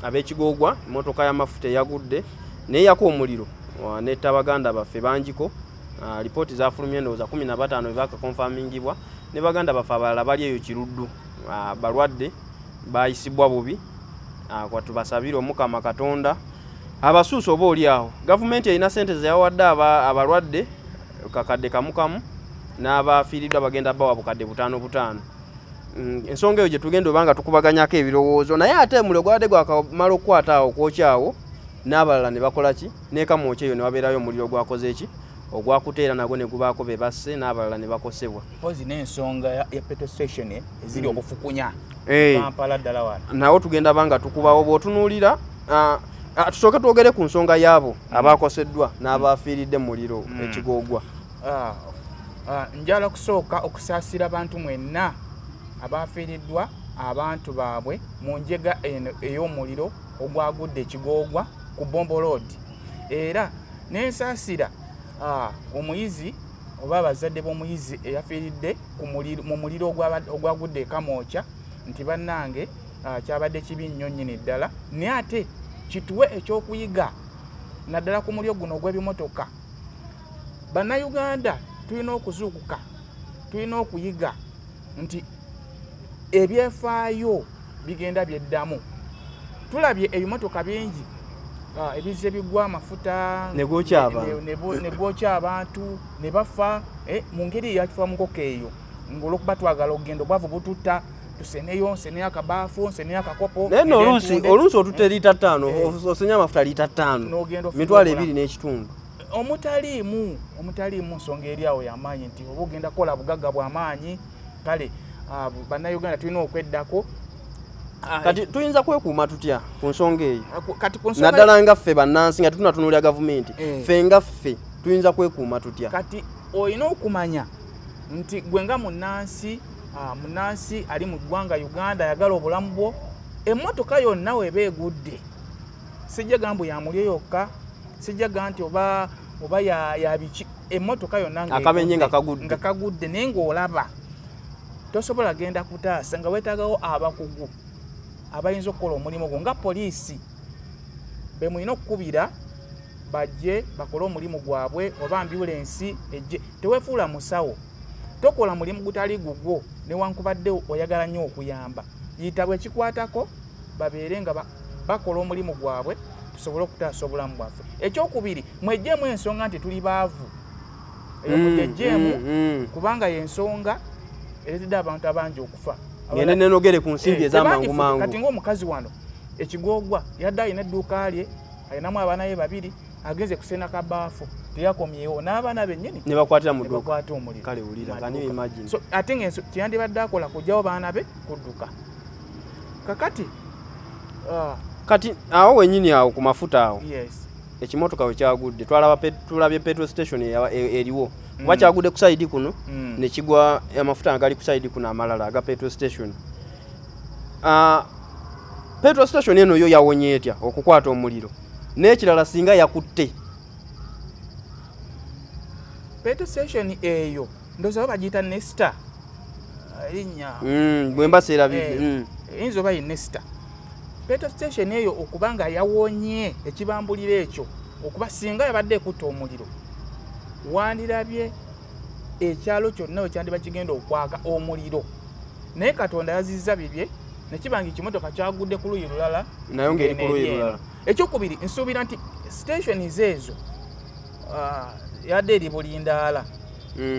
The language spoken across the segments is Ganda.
Ab'Ekigoogwa, emmotoka y'amafuta eyagudde neyaka omuliro netta baganda baffe bangiko. Lipooti zafulumye, ndowooza 15 bebakakonfamingibwa, ne baganda baffe abalala bali eyo Kiruddu, balwadde, bayisibwa bubi. Kwatubasabire Omukama Katonda abasuusa. Oba oli awo gavumenti erina sente zeyawadde abalwadde kakadde kamu kamu, n'abafiiriddwa bagenda bawa bukadde butaano butaano. Ensonga eyo gye tugenda oba nga tukubaganyako ebirowoozo, naye ate omuliro gwabadde gwakamala okukwata awo okwokyawo n'abalala ne bakola ki, nekamwokya eyo ne wabeerayo omuliro gwakoze ki, ogwakuteera nagwo ne gubaako be basse n'abalala ne bakosebwa. Mpozi n'ensonga ya petrol station eziri obufukunya Kampala ddala wano. Nawo tugenda banga tukubawo bw'otunuulira. Tusooke twogere ku nsonga yaabo abakoseddwa n'abafiiridde mu muliro Ekigoogwa. Njala kusooka okusaasira abantu mwenna abafiiriddwa abantu baabwe mu njega eno ey'omuliro ogwagudde Ekigoogwa ku Bombo Road, era nensaasira omuyizi oba abazadde b'omuyizi eyafiiridde mu muliro ogwagudde e Kamwokya, nti bannange, kyabadde kibi nnyo nnyini ddala, naye ate kituwe ekyokuyiga naddala ku muliro guno ogw'ebimotoka. Bannayuganda tulina okuzuukuka, tulina okuyiga nti ebyefaayo bigenda byeddamu. Tulabye ebimotoka bingi ebizze bigwa amafuta ne gwokya abantu. Ne gwokya abantu ne bafa mu ngeri eyakifa mukoko eyo, ngaolwokuba twagala okugenda, obwavu bututta, tuseneyo, nseneyo akabaafu, nseneyo akakopo. Naye nno oluusi otutte liita 5, osenye amafuta liita 5, N'ogenda ofiirwa mitwalo obulamu. 2.5. Omutaliimu nsonga eri awo yamaanyi nti oba ogenda kukola bugagga bw'amaanyi. Kale Bannayuganda tulina okweddako. Kati tuyinza kwekuuma tutya ku nsonga eyo? Kati ku nsonga Naddala nga ffe bannansi, nga tetunatunulira gavumenti, ffe nga ffe tuyinza kwekuuma tutya? Kati olina okumanya nti gwe nga munnansi, munnansi ali mu ggwanga Uganda ayagala obulamu bwo, emmotoka yonna weba egudde, sijja gambu ya mulyo yokka, sijja ga nti oba ya biki, emmotoka yonna nga Akabenje nga egudde, kagudde. Nga kagudde, naye ng'olaba tosobola genda kutaasa, nga weetaagawo abakugu abayinza okukola omulimu gwo, nga poliisi be mulina okukubira bajje bakole omulimu gwabwe, oba ambulensi ejje. Teweefuula musawo, tokola mulimu gutali gugwo newankubadde oyagala nnyo okuyamba. Yita bwe kikwatako babeere nga bakola omulimu gwabwe, tusobole okutaasa obulamu bwaffe. Ekyokubiri, mwejjeemu ensonga nti tuli baavu. Eyo mugejjeemu, kubanga yensonga ereetedde abantu abangi okufa. Ngende nenogere ku nsimbi ez'amangu Tebandifu- mangu. Kati ng'omukazi wano Ekigoogwa yadde alina edduuka lye, alinamu abaana be babiri, agenze kusena kabaafu, teyakomyewo n'abaana bennyini ne bakwatira mu ne dduuka. Bakwata omuliro Kale wulira, mu can you maduuka. imagine? So ate nga kyeyandibadde akola kugyawo baana be kudduka. Kakati Kati awo wenyini awo ku mafuta awo, ekimotoka we kyagudde, tulabye petrol station eriwo, kuba kyagudde ku side kuno, nekigwa amafuta nga gali ku side kuno amalala aga petrol station. Petrol station eno yo yawonye etya okukwata omuliro? N'ekirala, singa yakutte? Petrol station eyo ndowooza ba bagiyita Nesta erinnya. Bwe mba seerabidde. Eyinza oba ye Nesta. Petrol station eyo okuba nga yawonye ekibambuliro ekyo, okuba singa yabadde ekutta omuliro, wandirabye ekyalo kyonna we kyandiba kigenda okwaka omuliro, naye Katonda yazizza bibye nekiba nga ekimotoka kyagudde ku luuyi lulala, Nayo ng'eri ku ng'eno luuyi eri eno. lulala. Ekyokubiri, nsuubira nti stations ezo yadde eri bulindaala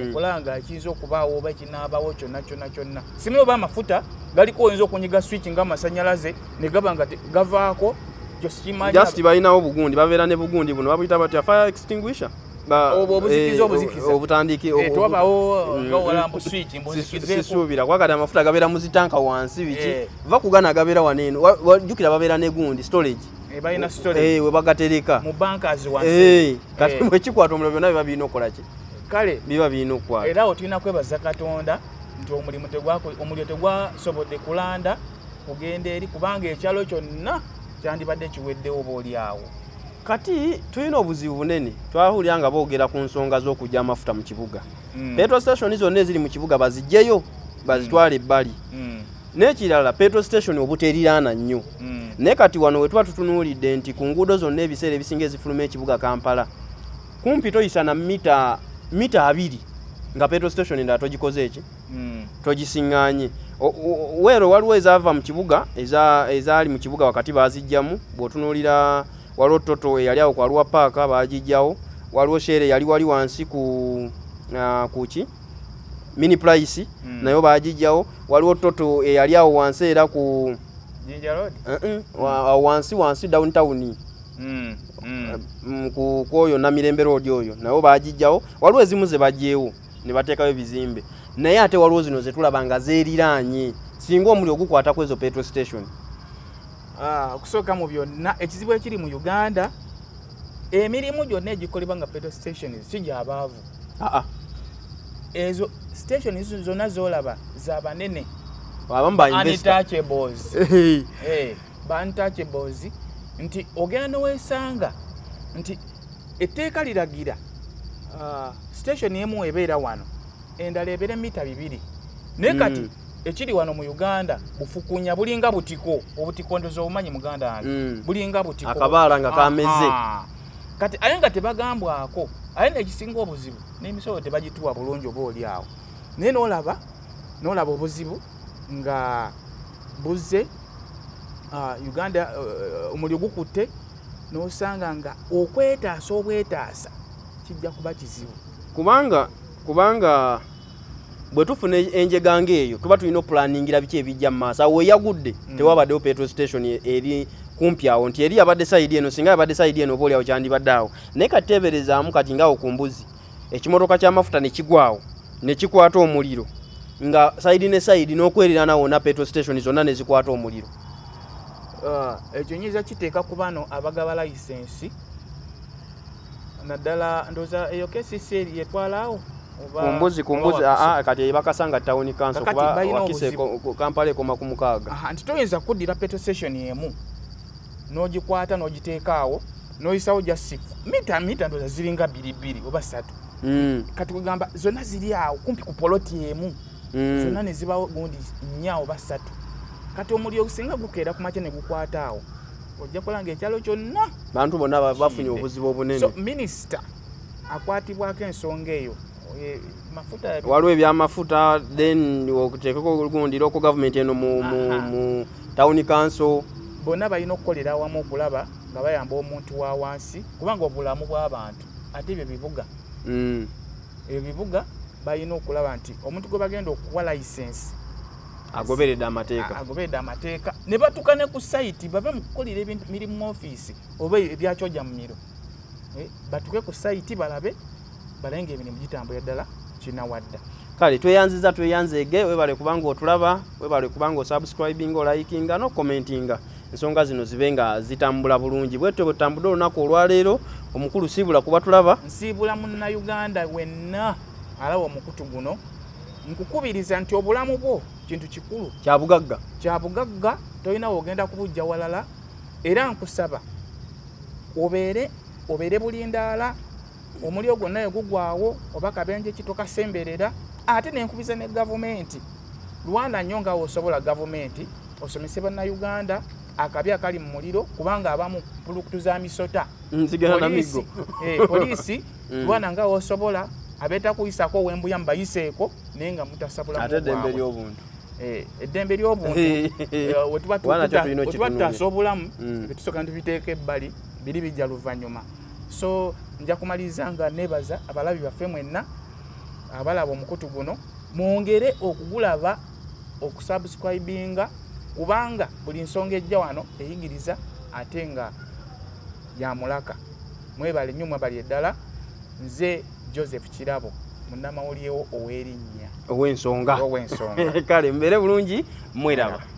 okulaba nga ekiyinza okubaawo oba ekinaabawo kyonna kyonna kyonna. Simanyi oba amafuta galiko oyinza okunyiga switch nga amasanyalaze ne gaba nga gavaako, kyo sikimanyi. Just balinawo bugundi, babeera ne bugundi buno babuyita batya, fire extinguisher. Obwo obuzikiza, obuzikiza. Obutandiki Tewabawo nga wala mbu switch mbunzikizeeko. Sisuubira, kuba kati amafuta gabeera mu zitanka wansi biki. Va ku gana agabeera wano eno. Wajjukira babeera ne gundi storage. Balina storage. We bagatereka mu bunkers wansi. Kati bwe kikwata omuliro, byonna biba birina okukola ki? Kale Biba birina okukwata. Era awo tulina kwebaza Katonda nti omuliro tegwasobodde kulanda kugenda eri, kubanga ekyalo kyonna kyandibadde kiweddewo oba oli awo. Kati tulina obuzibu bunene. Twawulira nga boogera ku nsonga z'okujja amafuta mu kibuga. Petrol station zonna eziri mu kibuga bazigyeyo, bazitwale ebbali. N'ekirala, petrol station obuteriraana nnyo. Naye kati wano we tuba tutunuulidde nti ku nguudo zonna ebiseera ebisinga ezifuluma ekibuga Kampala, kumpi toyisa na mita 2 nga petrol station endala togikoze eki, togisiŋŋaanye. Weero waliwo ezaava mu kibuga, ezaali mu kibuga wakati baazijjamu. Bw'otunuulira waliwo Total eyali awo ku Arua Park, baagijjawo. Waliwo Shell eyali wali wansi ku ki, Mini Price, nayo baagijjawo. Waliwo Total eyali awo wansi era ku Jinja Road? Awo wansi downtown, ku oyo Namirembe Road, oyo nayo baagijjawo. Waliwo ezimu ze baggyewo ne bateekayo ebizimbe, naye ate waliwo zino ze tulaba nga zeeriraanye. Singa omuliro gukwata ku ezo petrol station? Ah, okusooka mu byonna, ekizibu ekiri mu Uganda, emirimu gyonna egikolebwa nga petrol stations si gyabaavu. Aa. Ezo station zonna zolaba za banene. Abamu ba investor. Untouchables. Ba untouchables, nti ogenda neweesanga nti etteeka liragira station emu ebeera wano, endala ebeere mita 2, naye kati ekiri wano mu Uganda bufukunya, bulinga butiko. Obutiko ndoza obumanyi, muganda wange. Bulinga butiko. Akabaala nga kameze. Aha. Kati aye nga tebagambwako, aye nekisinga obuzibu n'emisolo tebagituwa bulungi oba oli awo, naye n'olaba obuzibu nga buzze. Uganda, omuliro gukutte, n'osanga nga okwetaasa obwetaasa kijja kuba kizibu. Kubanga bwe tufuna enjega ng'eyo, tuba tulina okupulaningira biki ebijja mu maaso. Awo weyagudde tewabaddewo petrol station eri kumpi awo, nti eri yabadde side eno. Singa yabadde side eno, oba oli awo kyandibadde awo. Naye kati teeberezaamu kati ngaawo ku mbuzi, ekimotoka ky'amafuta ne kigwawo ne kikwata omuliro, nga side ne side n'okweriraana wonna petrol station zonna ne zikwata omuliro. Ekyo nyinza kiteeka ku bano abagaba layisensi, naddala ndowooza eyo KCC yetwalaawo. Kumbuzi, kumbuzi. Aa, kati bakasanga town council. Kakati kuba balina Wakiso obuzibu. Kampala ekoma ku 6. Aha, nti toyinza kuddira petrol station emu n'ogikwata n'ogiteeka awo n'oyisawo just mita ndowooza ziringa bbiri bbiri oba ssatu. Kati kugamba zonna ziri awo kumpi ku poloti emu, zonna ne zibawo gundi nnya oba ssatu. Kati omuliro singa gukeera ku makya ne gukwata awo, ojja kulaba nga ekyalo kyonna bantu bonna bafunye kiyidde. Obuzibu obunene. So minisita akwatibwako ensonga eyo, mafuta. Waliwo ebyamafuta, then okuteekeko gundi local government eno mu town council. Bonna balina okukolera awamu okulaba nga bayamba omuntu wa wansi, kubanga obulamu bw'abantu, ate ebyo bibuga, ebyo bibuga balina okulaba nti omuntu gwe bagenda okuwa layisensi agoberedde amateeka. Agoberedde amateeka, ne batuuka ne ku site, bave mu kukolera ebintu mirimu mu ofiisi oba ebyakyoja mu miro. Batuuke ku site balabe nga emirimu gitambulira ddala kinawadda. Kale tweyanziza, tweyanzeege. Webale kubanga otulaba, webale kubanga osubscribinga, olikinga nokommentinga, ensonga zino zibe nga zitambula bulungi. Bwetyo bwe tutambudde olunaku olwaleero. Omukulu, siibula kuba tulaba. Nsiibula Munnayuganda wenna alaba omukutu guno, nkukubiriza nti obulamu bwo kintu kikulu. Kyabugagga. Kyabugagga, tolina wogenda kubujja walala. Era nkusaba obeere bulindaala, omuliro gwonna we gugwawo oba kabenje ki, tokasemberera. Ate nenkubiza ne gavumenti, lwana nnyo nga osobola, gavumenti osomese Bannayuganda akabi akali mu muliro, kubanga abamu puluktu za misota. Nzigenda na miggo. Poliisi, lwana nga osobola, abeetakuyisako owembuya mubayiseeko, naye nga mutasabula. Ate eddembe ly'obuntu? Eddembe ly'obuntu, wetuba Kubanga nakyo tulina wetuba okitunuulira. tutaasa obulamu, tusooka ntubiteeka ebbali, biri bijja luvannyuma. So nja kumaliriza nga nebaza abalabi baffe mwenna abalaba omukutu guno. Mwongere okugulaba, okusubscribinga, kubanga buli nsonga ejja wano eyigiriza ate nga yamulaka. Mwebale nnyo, mwebali eddala. Nze Joseph Kirabo, munnamawulirewo ow'erinnya ow'ensonga. Ow'ensonga. Kale mbeere bulungi, mweraba.